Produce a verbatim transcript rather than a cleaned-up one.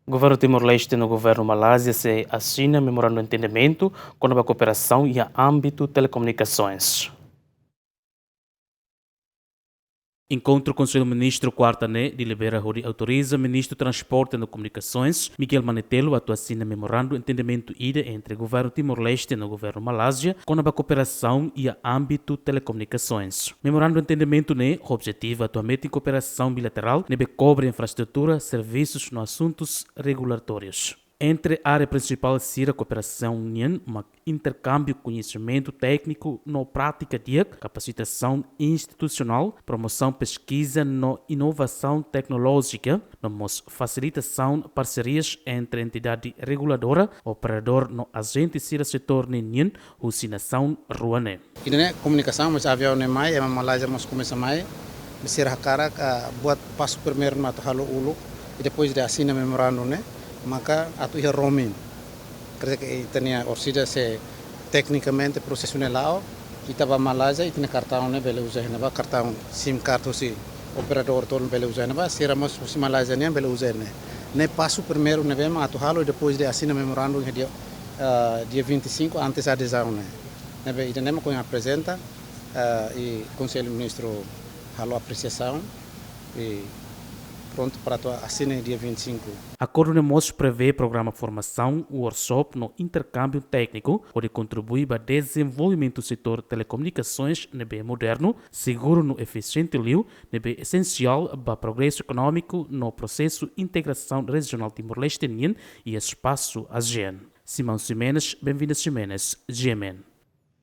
Governu Timor-Leste no Governu Malázia sei asina memorandu entendimentu kona-ba kooperasaun iha ámbitu telekomunikasoens. Enkontru Konsellu Ministru kuarta ne'e delibera hodi autoriza Ministru Transporte no Komunikasoens, Miguel Manetelu, atu asina memorandu entendimentu ida entre Governu Timor-Leste no Governu Malázia kona-ba kooperasaun iha ámbitu telekomunikasoens. Memorandu entendimentu ne'e objetivu atu hametin kooperasaun bilaterál ne'ebé kobre infraestrutura, servisus no asuntus regulatórius. Entre área prinsipál sira kooperasaun nian mak interkámbiu koñesimentu tékniku no prátika di'ak, kapasitasaun institusionál, promosaun peskiza no inovasaun teknolójika, no mós fasilitasaun parserias entre entidade reguladora, operadór no ajente sira setór ninian husi nasaun rua ne'e. Ida-ne'e komunikasaun, mas aviaun ne'e mai, ema Malázia mós komesa mai, sira hakarak, ah, buat pasu primeiru ne'e atu halo uluk, i depois de asina memorandu ne'e, maka atu iha roaming. Quer dizer que ita-nia orsida se teknikamente prosesu ne'e la'o, ita ba Malázia, ita-nia kartaun ne'e bele uza iha ne'ebá, kartaun SIM card husi operadór tolu bele uza iha ne'ebá, sira mós husi Malázia nian bele uza iha ne'e. Ne'e pasu primeiru ne'ebé mak atu halo, i depois de asina memorandu iha dia, ah, dia vinte e cinco antes adezaun ne'e. Ne'ebé ida-ne'e mak ohin aprezenta, ah, i Konsellu Ministru halo apresiasaun, i prontu para atu asina dia vinte e cinco. Akordu ne'e mós prevee programa formasaun, workshop no interkámbiu tékniku, hodi kontribui ba dezenvolvimentu setór telekomunikasoens ne'ebé modernu, seguru no efisiente liu, ne'ebé esensiál ba progresu ekonómiku no prosesu integrasaun rejionál Timor-Leste nian iha espasu ASEAN. Simão Ximenes, Benvinda Ximenes, G M N.